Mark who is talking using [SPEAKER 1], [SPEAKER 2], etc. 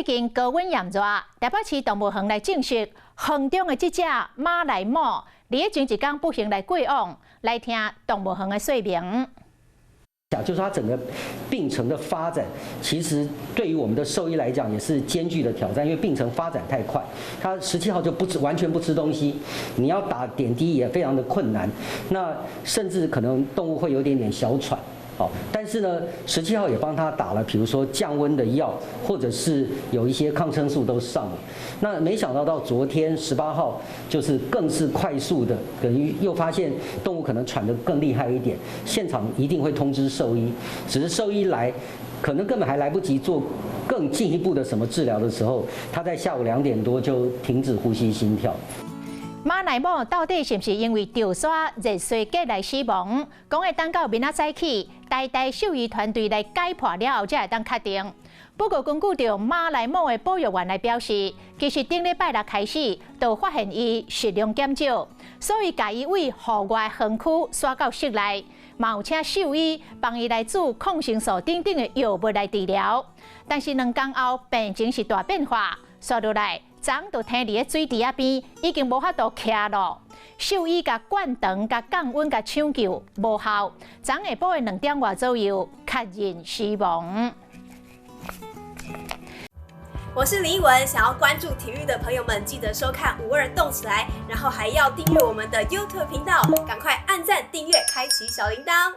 [SPEAKER 1] 最近高溫炎熱，台北市動物園來證實，園中的這隻馬來貘，佇前一工不幸來過往，來聽動物園的說明。
[SPEAKER 2] 就是它整個病程的發展，其實對於我們的獸醫來講也是艱巨的挑戰，因為病程發展太快。他17號就不吃，完全不吃東西，你要打點滴也非常的困難。那甚至可能動物會有點點小喘，好，但是呢，十七號也幫他打了，比如說降溫的藥，或者是有一些抗生素都上了。那沒想到到昨天18號，就是更是快速的，等於又發現動物可能喘得更厲害一點，現場一定會通知獸醫，只是獸醫來，可能根本還來不及做更進一步的什麼治療的時候，他在下午2點多就停止呼吸心跳。
[SPEAKER 1] 馬來貘到底是毋是因為潮沙熱衰竭來死亡？講會等到明仔早起，台大獸醫團隊來解剖了後，才會當確定。不過，根據著馬來貘的保育員來表示，其實頂禮拜六開始就發現伊食量減少，所以共伊對戶外園區徙到室內，嘛有請獸醫幫伊來注抗生素等等的藥物來治療。但是兩工後病情是大變化，紲落來，昨昏就停佇咧水池仔邊，已經無法度徛咯。獸醫共灌腸、共降溫、共搶救無效，昨下晡的2點外左右確認死亡。
[SPEAKER 3] 我是林奕文，想要關注體育的朋友們，記得收看五二動起來，然後還要訂閱我們的 YouTube 頻道，趕快按讚、訂閱、開啟小鈴鐺。